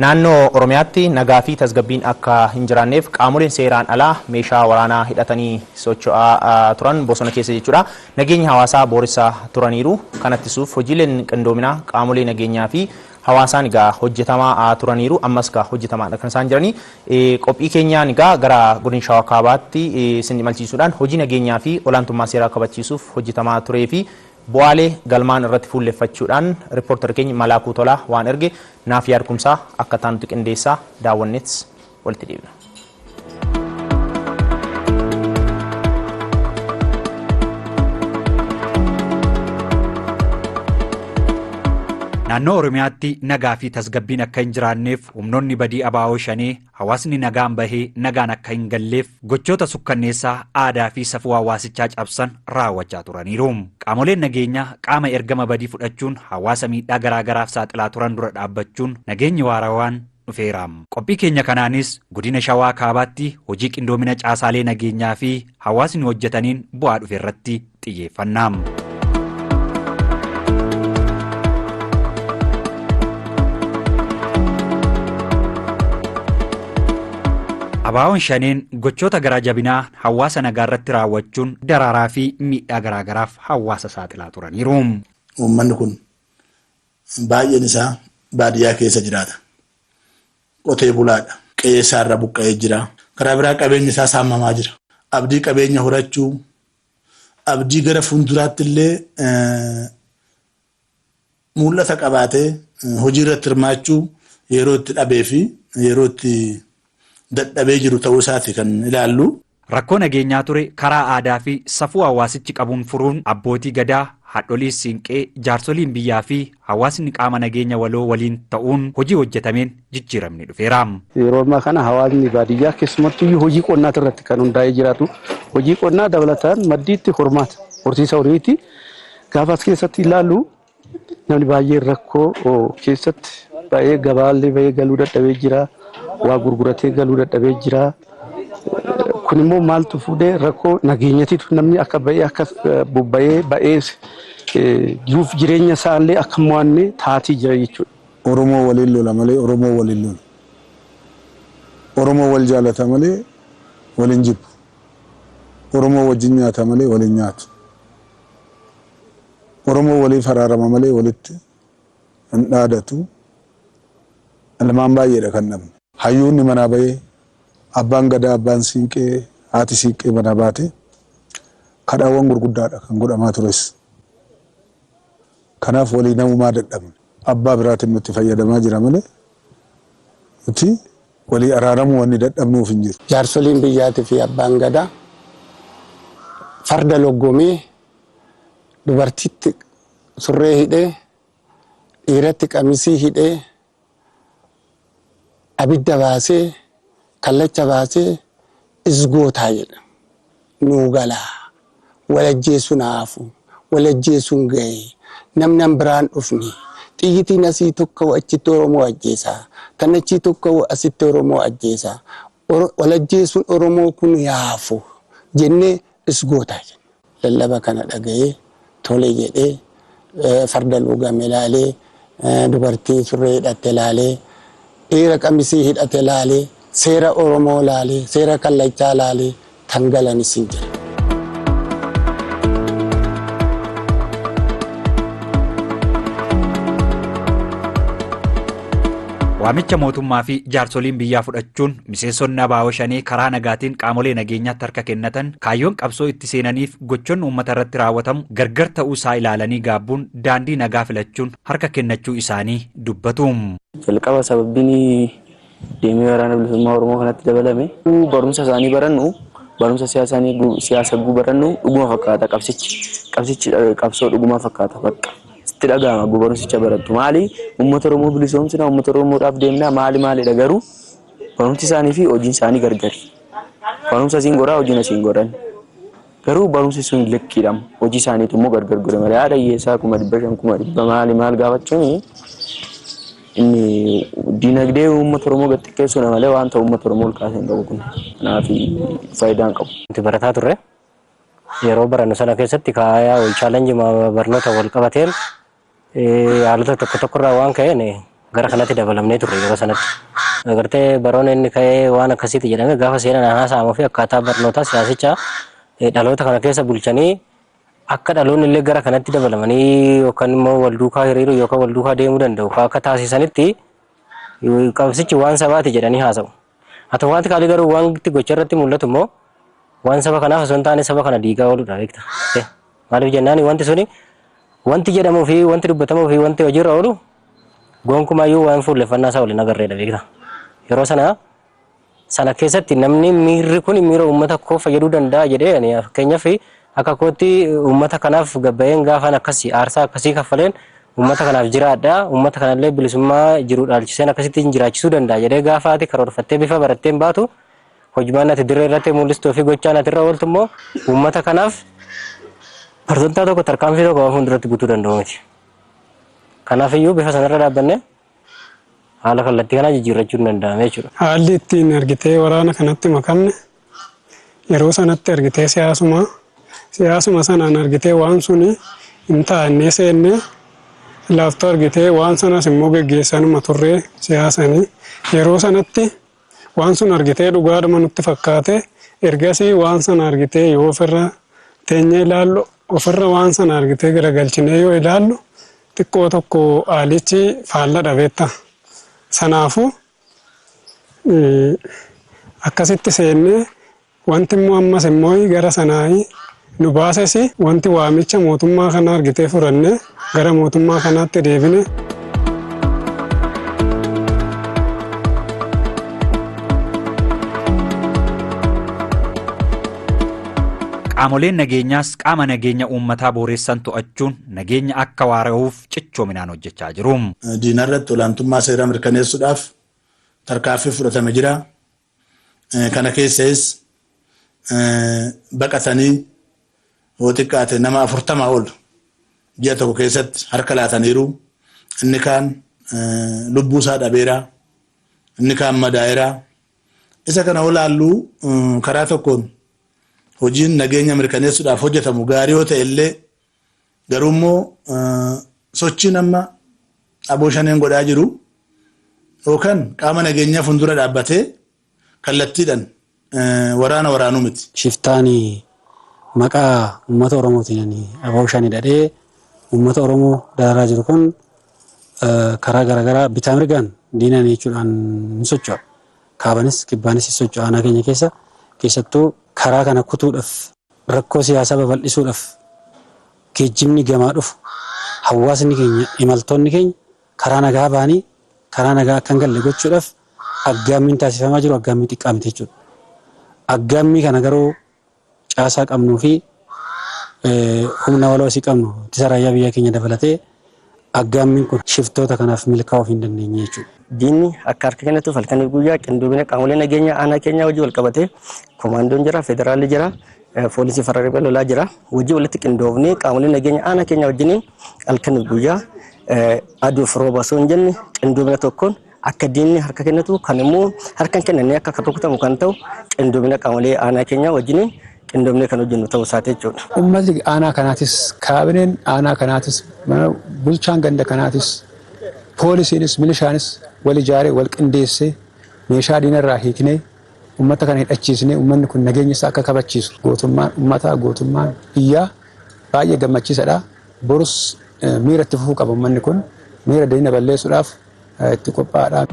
Naannoo Oromiyaatti nagaa fi tasgabbiin akka hin jiraanneef qaamoleen seeraan alaa meeshaa waraanaa hidhatanii socho'aa turan bosona keessa jechuudha. Nageenya hawaasaa booressaa turaniiru. Kana ittisuuf hojiileen qindoominaa qaamolee nageenyaa fi hawaasaan egaa hojjetamaa turaniiru. Ammas egaa hojjetamaadha kan isaan jiranii. Qophii keenyaan egaa gara godina Shawaa Kaabaatti isin imalchiisuudhaan hojii nageenyaa fi olaantummaa seeraa kabachiisuuf hojjetamaa turee fi bu'aalee galmaan irratti fuulleffachuudhaan riippoortarri keenya Malaakuu Tolaa waan erge naaf yaadkumsaa akka taanutti qindeessaa daawwanneet walitti deebina. Naannoo Oromiyaatti nagaa fi tasgabbiin akka hin jiraanneef humnoonni badii ABO Shanee hawaasni nagaan bahee nagaan akka hin galleef gochoota sukkanneessaa aadaa fi safuu hawaasichaa cabsan raawwachaa turaniiru. Qaamoleen nageenyaa qaama ergama badii fudhachuun hawaasa miidhaa garaagaraaf saaxilaa turan dura dhaabbachuun nageenyi waarawaan dhufeera. Qophii keenya kanaanis godina Shawaa Kaabaatti hojii qindoomina caasaalee nageenyaa fi hawaasni hojjetaniin bu'aa dhufe irratti xiyyeeffanna. ABO'n Shaneen gochoota garaa jabinaa hawaasa nagaa irratti raawwachuun daraaraa fi miidhaa garaagaraaf hawaasa saaxilaa turaniiru. Uummanni kun baay'een isaa baadiyyaa keessa jiraata. Qotee bulaadha. Qe'ee isaa irra buqqa'ee jira. Karaa biraa qabeenyi isaa saamamaa jira. Abdii qabeenya horachuu, abdii gara fuulduraatti illee mul'ata qabaatee hojii irratti hirmaachuu yeroo itti dhabee fi yeroo itti dadhabee jiru ta'uu isaati kan ilaallu. Rakkoo nageenyaa ture karaa aadaa fi safuu hawaasichi qabuun furuun abbootii gadaa, haadholii siinqee, jaarsoliin biyyaa fi hawaasni qaama nageenya waloo waliin ta'uun hojii hojjetameen jijjiiramni dhufeera. Yeroo ammaa kana hawaasni baadiyyaa keessumattuu hojii qonnaa irratti kan hundaa'ee jiraatu. Hojii qonnaa dabalataan maddiitti hormaata horsiisa horiiti. Gaafa as keessatti ilaallu namni baay'een rakkoo keessatti baay'ee gabaallee baay'ee galuu dadhabee jira. Waa gurguratee galuu dadhabee jira. Kun immoo maaltu fuudhee rakkoo nageenyatiitu namni akka ba'ee akka bobba'ee ba'ee jiruuf jireenya isaallee akka mo'anne taatii jira jechuudha. Oromoo waliin lola malee Oromoo waliin lola. Oromoo wal jaalata malee waliin jibbu. Oromoo wajjin nyaata malee waliin nyaatu. Oromoo waliif araarama malee walitti hin dhaadatu. Ilmaan baay'eedha kan dhabne. Hayyuunni manaa bahee abbaan gadaa abbaan siinqee haati siinqee manaa baate kadhaawwan gurguddaadha kan godhamaa tures. Kanaaf walii namumaa dadhabne. Abbaa biraatiin nutti fayyadamaa jira malee nuti walii araaramuu wanni dadhabnuuf hin jiru. Jaarsoliin biyyaatii fi abbaan gadaa farda loggomee dubartiitti surree hidhee dhiiratti qamisii hidhee abidda baasee kallacha baasee isgootaa jedha. Nuu galaa walajjeessuun haafu walajjeessuun ga'e namni an biraan dhufne xiyyitiin asii tokko achitti Oromoo ajjeesaa tan achii tokko asitti Oromoo ajjeesaa walajjeessuun Oromoo kun yaafu jennee isgootaa jenna. Lallaba kana dhaga'ee tole jedhee farda luugame laalee dubartii surree hidhatte laalee dhiira qamisii hidhate laalee seera Oromoo laalee seera kallachaa laalee kan galanis hin jira. Waamicha mootummaa fi jaarsoliin biyyaa fudhachuun miseensonni ABO Shanee karaa nagaatiin qaamolee nageenyaatti harka kennatan kaayyoon qabsoo itti seenaniif gochoonni uummata irratti raawwatamu gargar ta'uu isaa ilaalanii gaabbuun daandii nagaa filachuun harka kennachuu isaanii dubbatu. Jalqaba sababbiin deemee waraana bilisummaa Oromoo kanatti dabalame barumsa isaanii barannu barumsa siyaasa barannu dhuguma fakkaata qabsichi qabsoo dhuguma fakkaata bakka. Sitti dhaga'ama barumsicha barattu maali uummata Oromoo bilisoomsina uummata Oromoodhaaf deemna maali maalidha garuu barumsi isaanii fi hojiin isaanii gargari. Barumsa asiin goraa hojiin asiin godhan. Garuu barumsi sun likkiidha hojii isaaniitu immoo gargar godhe malee haadha hiyyeessaa 500,000 100,000 maali maal gaafachuun inni dinagdee uummata Oromoo gad xiqqeessuudha malee wanta uummata Oromoo ol kaasee hin qabu kun. Kanaaf faayidaa hin qabu. Nuti barataa turre yeroo barannu sana keessatti kaayaa wal chaalenjii barnoota wal qabateen haalota tokko tokkorraa waan ka'een Gara kanatti dabalamnee turre yeroo sanatti. Agartee baroon inni ka'ee waan akkasiiti jedhame gaafa seenaan haasa'amuu fi akkaataa barnootaa siyaasichaa dhaloota kana keessa bulchanii akka dhaloonni illee gara kanatti dabalamanii yookaan immoo wal duukaa hiriiruu yookaan wal duukaa deemuu danda'u akka taasisanitti qabsichi waan sabaati jedhanii haasa'u. Haa ta'u wanti kaalii garuu wanti gocha irratti mul'atu immoo waan saba kanaaf osoo hin taane saba kana diigaa ooludha beekta. Maaliif jennaan wanti suni wanti jedhamuu fi wanti dubbatamuu fi wanti hojiirra oolu gonkumaayyuu waan fuulleffannaa isaa waliin agarreedha beekta. Yeroo sana sana keessatti namni miirri kun miira uummata koo fayyaduu danda'a jedhee ani fakkeenyaaf akka kootti uummata kanaaf gabbayeen gaafaan akkasii aarsaa akkasii kaffaleen uummata kanaaf jiraadha, uummata kanallee bilisummaa jiru dhaalchiseen akkasitti jiraachisuu danda'a jedhee gaafa ati karoorfattee bifa baratteen baatu hojimaan ati dirree irratti mul'istuu fi gochaan ati irra ooltu immoo uummata kanaaf parsantaa tokko tarkaanfii tokko waan fuulduratti guutuu danda'u miti. Kanaafiyyuu bifa sanarra dhaabbannee haala kallattii kanaa jijjiirrachuun danda'ame jechuudha. Haalli ittiin argitee waraana kanatti makamne yeroo sanatti argitee siyaasuma sanaan argitee waan suni hin taa'annee seennee laaftoo argitee waan sanas immoo geggeessanuma turree siyaasanii yeroo sanatti waan sun argitee dhugaadhuma nutti fakkaate ergasii waan sana argitee yoo ofirra teenyee ilaallu ofirra waan sana argitee garagalchinee yoo ilaallu xiqqoo tokko haalichi faalla dhabeetta. Sanaafuu akkasitti seennee wanti immoo ammas immoo gara sanaa nu baases wanti waamicha mootummaa kana argitee furannee gara mootummaa kanaatti deebine. Qaamoleen nageenyaas qaama nageenya uummataa booressan to'achuun nageenya akka waara'uuf cichoominaan hojjechaa jiru. Diina irratti olaantummaa seeraa mirkaneessuudhaaf tarkaanfii fudhatame jira. Kana keessas baqatanii yoo xiqqaate nama 40 ol ji'a tokko keessatti harka laataniiru. Inni kaan lubbuu isaa dhabeera. Inni kaan madaa'eera. Isa kana olaalluu karaa tokkoon hojiin nageenya mirkaneessuudhaaf hojjetamu gaarii yoo ta'e illee garuu immoo sochiin amma aboo shaneen godhaa jiru yookaan qaama nageenyaa fuuldura dhaabbatee kallattiidhaan waraana waraanuu miti. Shiftaan maqaa uummata Oromootiin aboo shanii dhadhee uummata Oromoo dararaa jiru kun karaa garaagaraa bitaa mirgaan diinaan jechuudhaan ni socho'a. Kaabanis kibbaanis socho'a aanaa keenya keessa keessattuu karaa kana kutuudhaaf rakkoo siyaasaa babal'isuudhaaf geejjibni gamaa dhufu hawaasni keenya imaltoonni keenya karaa nagaa ba'anii karaa nagaa akka hin galle gochuudhaaf aggaammiin taasifamaa jiru aggaammii xiqqaa miti jechuudha. Aggaammii kana garuu caasaa qabnuu fi humna waloo asii qabnu ittisa raayyaa biyya keenya dabalatee aggaammiin kun shiftoota kanaaf milkaa'uu hin dandeenye jechuudha. Diinni akka harka kennatuuf halkanii guyyaa qindoomina qaamolee nageenyaa aanaa keenyaa hojii wal qabatee koomaandoon jira, federaalli jira, poolisii farra riphee lolaa jira. Hojii walitti qindoofnee qaamolee nageenyaa aanaa keenyaa wajjiniin halkanii guyyaa aduuf rooba osoo hin jenne qindoomina tokkoon akka diinni harka kennatu kan immoo harka hin kennannee akka rukutamu kan ta'u qindoomina qaamolee aanaa keenyaa wajjiniin qindoomnee kan hojjennu ta'uu isaati jechuudha. Uummatni aanaa kanaatis, kaabineen aanaa kanaatis, bulchaan ganda kanaatis, poolisiinis, milishaanis wal ijaaree wal qindeessee meeshaa diinarraa hiiknee uummata kana hidhachiisnee uummanni kun nageenya isaa akka kabachiisu gootummaan uummataa gootummaan biyyaa baay'ee gammachiisadha. Borus miira itti fufuu qaba uummanni kun miira diina balleessuudhaaf itti qophaa'aadha.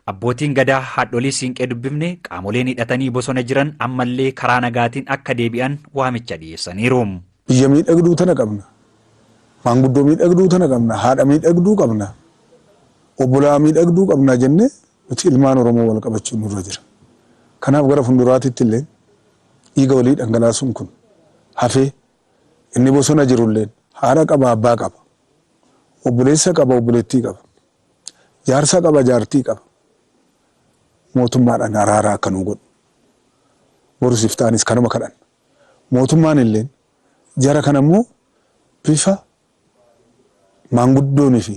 Abbootiin gadaa haadholii siinqee dubbifne qaamoleen hidhatanii bosona jiran ammallee karaa nagaatiin akka deebi'an waamicha dhiyeessaniiru. Biyya miidhagduu tana qabna. Maanguddoo miidhagduu tana qabna. Haadha miidhagduu qabna. Obbolaa miidhagduu qabna jennee nuti ilmaan Oromoo wal qabachuun nurra jira. Kanaaf gara fuulduraatitti illee dhiiga walii dhangalaasuun kun hafee inni bosona jirullee haadha qaba abbaa qaba. Obboleessa qaba obboleettii qaba. Jaarsa qaba jaartii qaba. Mootummaadhaan araaraa akka nu godhu. Borusiif ta'anis kanuma kadhan. Mootummaan illee jara kana immoo bifa maanguddoonii fi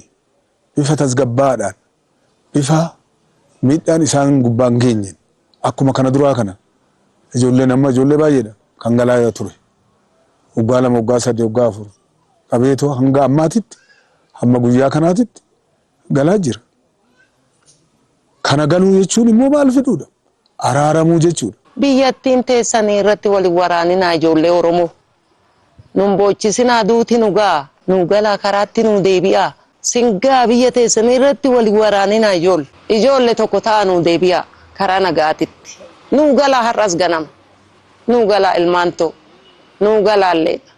bifa tasgabbaadhaan bifa miidhaan isaan gubbaan geenyeen akkuma kana duraa kana Ijoolleen amma ijoollee baay'eedha kan galaa ture. Waggaa 2, waggaa 3, waggaa 4 qabeetoo hanga ammaatitti hamma guyyaa kanaatitti galaa jira. Kana galuu jechuun immoo maal fiduudha? Araaramuu jechuudha. Biyyattiin teessanii irratti waliin waraaninaa ijoollee Oromoo. Nun boochisinaa, duuti nu gaa, nu galaa, karaatti nu deebi'aa. Singaa biyya teessanii irratti waliin waraaninaa ijoolle. Ijoollee tokko ta'a, nu deebi'aa karaa nagaatitti. Nu galaa har'as ganama. Nu galaa ilmaantoo. Nu galaalleedha.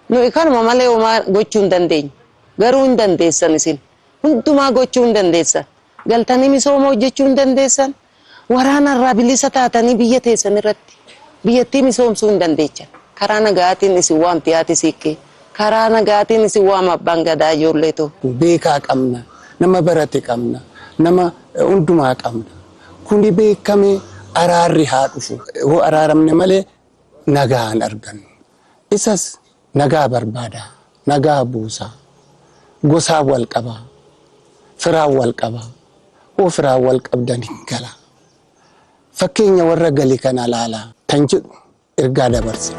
Nuyi kanuma malee homaa gochuu hin dandeenyu. Garuu hin dandeessan isin. Hundumaa gochuu hin dandeessan. Galtanii misooma hojjechuu hin dandeessan. Waraana irraa bilisa taatanii biyya teessan irratti biyyattii misoomsuu hin dandeechan. Karaa nagaatiin isin waamti haati siiqqee. Karaa nagaatiin isin waama abbaan gadaa ijoolleetu. Beekaa qabna, nama barate qabna, nama hundumaa qabna. Kuni beekame araarri haa dhufu. Hoo araaramne malee nagaa hin argannu. Isas nagaa barbaada, nagaa buusa. Gosaan wal qaba, firaan wal qaba. Hoo firaan wal qabdan hin gala. Fakkeenya warra gale kana laala kan jedhu ergaa dabarse.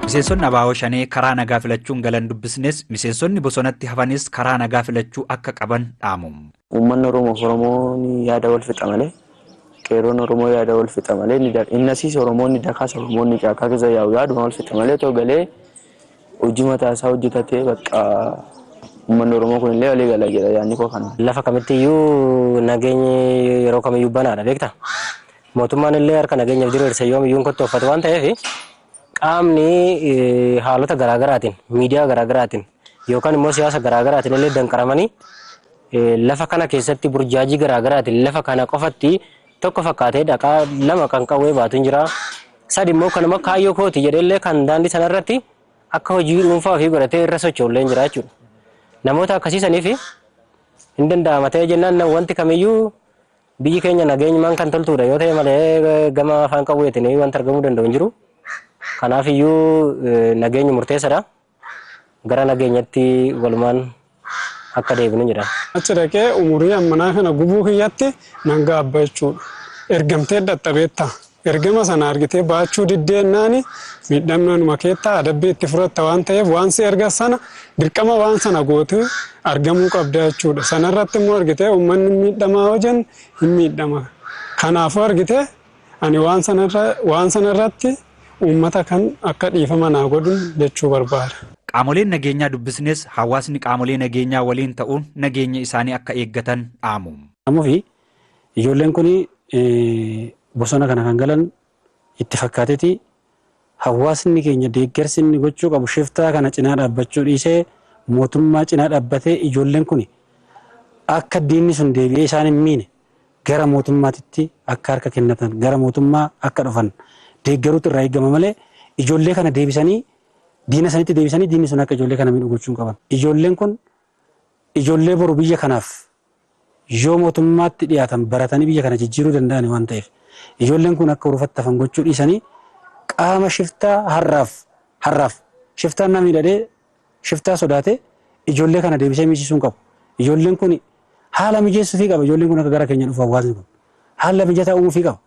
Miseensonni ABO Shanee karaa nagaa filachuun galan dubbisnes, miseensonni bosonatti hafanis karaa nagaa filachuu akka qaban dhaamu. Uummanni Oromoo fi Oromoon yaada wal fixa malee, qeerroon Oromoo yaada wal fixa malee, innasiis Oromoonni dakaas Oromoonni caakaa keessa yaa'u yaaduma wal fixa malee otoo galee hojii mataa isaa hojjetatee bakka uummanni Oromoo kun illee walii gala jedha yaadni koo kana. Lafa kamitti iyyuu nageenyi yeroo kamiyyuu banaadha, beektaa? Mootummaan illee harka nageenyaaf diriirse yoomiyyuu hin kottoofatu waan ta'eef, qaamni haalota garaagaraatiin, miidiyaa garaagaraatiin yookaan immoo siyaasa garaagaraatiin illee danqaramanii lafa kana keessatti burjaajii garaagaraatiin lafa kana qofatti tokko fakkaatee dhaqaa, lama kan qawwee baatu hin jira. Sadi immoo kanuma kaayyoo kooti jedhee kan daandii sanarratti akka hojii dhuunfaa ofii godhatee irra socho'u illee hin jira jechuudha. Namoota akkasiisaniif hin danda'ama ta'ee jennaan, wanti kamiyyuu biyyi keenya nageenyumaan kan toltuudha yoo ta'e malee gama afaan qawweetiin wanta argamuu danda'u hin jiru. Kanaaf iyyuu nageenyi murteessaadha. Gara nageenyatti walumaan akka deebinu jedha. Achi dhaqee umurii ammanaa kana gubuu kiyyatti nan gaabba jechuudha. Ergamtee dadhabeetta. Ergama sana argitee baachuu diddeennaani miidhamnanuma keettaa adabbii itti fudhatta waan ta'eef, waan si erga sana dirqama waan sana gootee argamuu qabda jechuudha. Sanarratti immoo argitee uummanni miidhamaa hojjan hin miidhama. Kanaafuu argitee ani waan sanarratti uummata kan akka dhiifama naa godhun jechuu barbaada. Qaamoleen nageenyaa dubbisnes hawaasni qaamolee nageenyaa waliin ta'uun nageenya isaanii akka eeggatan dhaamu. Amufi ijoolleen kun bosona kana kan galan itti fakkaateeti, hawaasni keenya deeggarsi inni gochuu qabu shiftaa kana cinaa dhaabbachuu dhiisee mootummaa cinaa dhaabbatee, ijoolleen kun akka diinni sun deebi'ee isaan hin miine gara mootummaatitti akka harka kennatan, gara mootummaa akka dhufan deeggaruutu irraa eegama malee, ijoollee kana deebisanii diina sanitti deebisanii diinni sun akka ijoollee kana miidhu gochuu hin qaban. Ijoolleen kun ijoollee boru biyya kanaaf yoo mootummaatti dhiyaatan baratanii biyya kana jijjiiruu danda'an waan ta'eef, ijoolleen kun akka urufatti hafan gochuu dhiisanii qaama shiftaa har'aaf shiftaan nama miidhadhee shiftaa sodaatee ijoollee kana deebisee miisisuu hin qabu. Ijoolleen kun haala mijeessuufii qaba. Ijoolleen kun akka gara keenya dhufu hawaasni kun haala mijataa uumuufii qaba.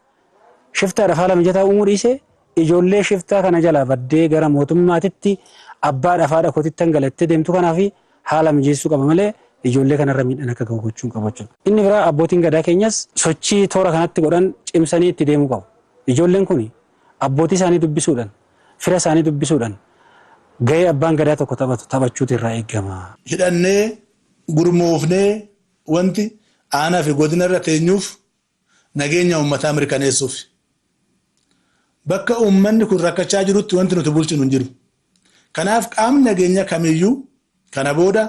Shiftaadhaaf haala mijataa uumuu dhiisee ijoollee shiftaa kana jalaa baddee gara mootummaatitti abbaadhaaf haadha kootitti hangalattee deemtu kanaaf haala mijeessuu qaba malee ijoollee kanarra miidhaan akka gahu gochuu hin qabu jechuudha. Inni biraa, abbootiin gadaa keenyas sochii toora kanatti godhan cimsanii itti deemuu qabu. Ijoolleen kun abbootii isaanii dubbisuudhaan, fira isaanii dubbisuudhaan gahee abbaan gadaa tokko taphatu taphachuutu irraa eegama. Hidhannee gurmoofnee wanti aanaa fi godina irra teenyuuf nageenya uummataa mirkaneessuuf. Bakka uummanni kun rakkachaa jirutti wanti nuti bulchinu hin jiru. Kanaaf qaamni nageenya kamiyyuu kana booda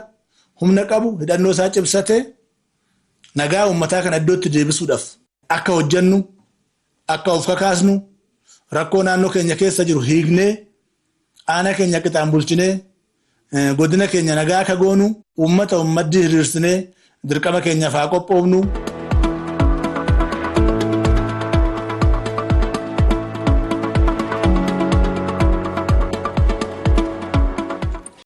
humna qabu hidhannoo isaa cimsatee nagaa uummataa kana iddootti deebisuudhaaf akka hojjennu, akka of kakaasnu, rakkoo naannoo keenya keessa jiru hiiknee, aanaa keenya qixaan bulchinee, godina keenya nagaa akka goonu, uummata uummaddii hiriirsinee dirqama keenyaaf haa qophoofnu.